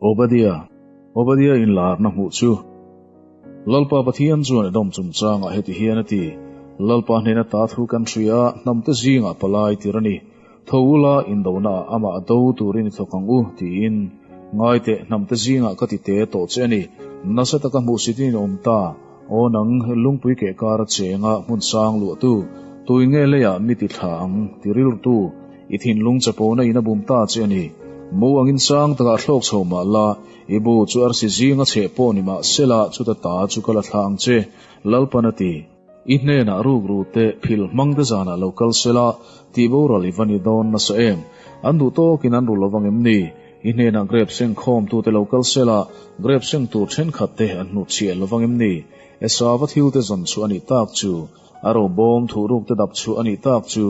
Obadia, Obadia inlarna hmuh chu. Lalpa Pathian chuan Edom chungchangah heti hian a ti, Lalpa hnena ta thu kan hria, hnamte zingah palai tir a ni. Tho ula, indonaah amah a do turin i thawk ang u, tiin. Ngaiteh, hnamte zingah ka ti te tawh che a ni. Nasa taka hmuhsitin in awm ta. Aw nang, lungpui keh kar a chenga hmun sang luahtu, tuin nge leiah mi ti thla ang, ti rilrutu, i thinlung chapona in a bum ta che a ni. Mu angin sang takah thlawk chho mah la, i bu chu arsi zinga chheh pawh ni mah sela chuta ta chu ka la thla ang che, Lalpan a ti. I hnenah rukru te phil hmang te zanah lo kal sela, tih boral i va ni dawn nasa em? An duh tawkin an ru lo vang em ni? I hnenah grep seng khawmtute lo kal sela, grep seng tur thenkhat te an hnut chhiah lo vang em ni? Esava thil te zawn chu a nih tak chu, a robawm thuhruk te dap chu a nih tak chu,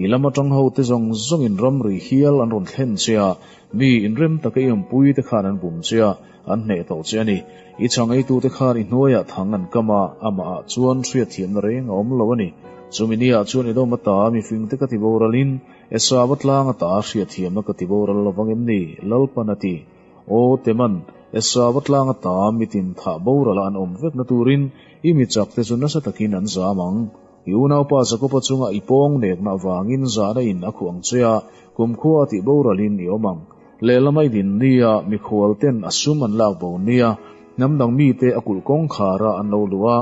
i lam atang ho te zawng zawngin ramri hial an rawn thlen che a, mi inrem taka i awmpui te khan an bum che a, an hneh tawh che a ni. I chhang eitute khan i hnuaiah thang an kam a, amahah chuan hriatthiamna reng a awm lo a ni. Chumi niah chuan Edom ata mifingte ka ti boralin, Esau a tlang ata hriatthiamna ka ti boral lo vang em ni? Lalpan a ti. Aw Teman, Esau a tlang ata mitin thah borala an awm vekna turin i mi chakte chu nasa takin an zam ang. I unaupa Jakoba chunga i pawng nekna avangin zahna in a khuh ang che a, kumkhua a tih boralin i awm ang. Lehlam a i din nia, mikhual ten a sum an lak bo nia, hnam dang mite a kulh kawngkhar a an lo luh a,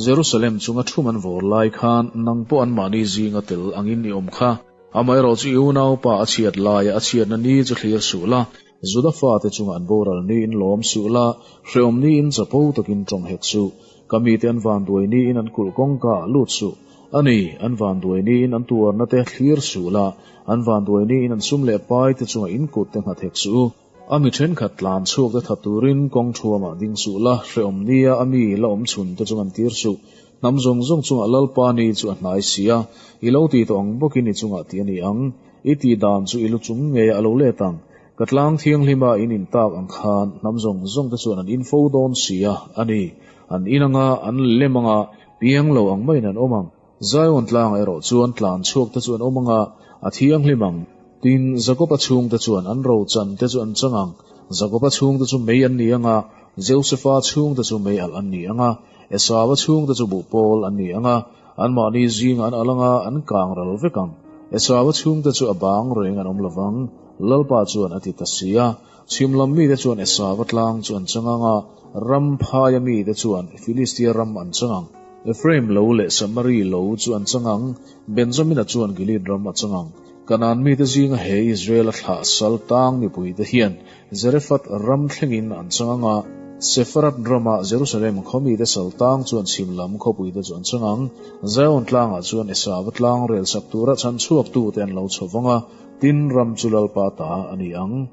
Jerusalem chunga thum an vawr lai khan nang pawh anmahni zinga tel angin i awm kha. Amaherawhchu i unaupa a chhiat laia a chhiatna ni chu thlir suh la, Juda fate chunga an boral niin lawm suh la, hrehawm niin chapo takin tawng hek suh. Ka mite an vanduai niin an kulh kawngka ah lut suh. A ni, an vanduai niin an tuarna te thlir suh la, an vanduai niin an sum leh pai te chunga in kut te nghat hek suh u. A mi thenkhat tlan chhuak te that turin kawng thuamah ding suh la, hrehawm nia a mi la awm chhun te chu ngan tir suh. Hnam zawng zawng chungah Lalpa ni chu a hnai si a, i lo ti tawh ang bawkin i chungah ti a ni ang. I tih dan chu i lu chung ngei a lo let ang. Ka tlang thianghlima in in tak ang khan hnam zawng zawng te chuan an in fo dawn si a, a ni. An in anga, an lem anga, piang lo ang maiin an awm ang. Zion tlangah erawh chuan tlan chhuak te chu an awm anga, a thianghlim ang. Tin, Jakoba chhungte chuan an rochan te chu an chang ang. Jakoba chhungte chu mei an ni anga, Josefa chhungte chu mei alh an ni anga, Esauva chhungte chu buhpawl an ni anga, anmahni zingah an alh anga, an kang ral vek ang. Esauva chhungte chu a bang reng an awm lovang, Lalpa chuan a ti ta si a. Chhim lam mite chuan Esauva tlang chu an chang anga, ram phaia mite chuan Filistia ram an chang ang. Ephraim lo leh Samari lo chu an chang ang, Benjamina chuan Gilead ram a chang ang. Kanaan mite zinga he Israel-a thlah sal tang mipuite hian Zarephath ram thlengin an chang ang a, Sepharad rama Jerusalem khaw mite sal tang chuan chhim lam khawpuite chu an chang ang. Zion tlangah chuan Esava tlang rel sak tura chhan chhuaktute an lo chho vang a, tin ram chu Lalpa ta a ni ang.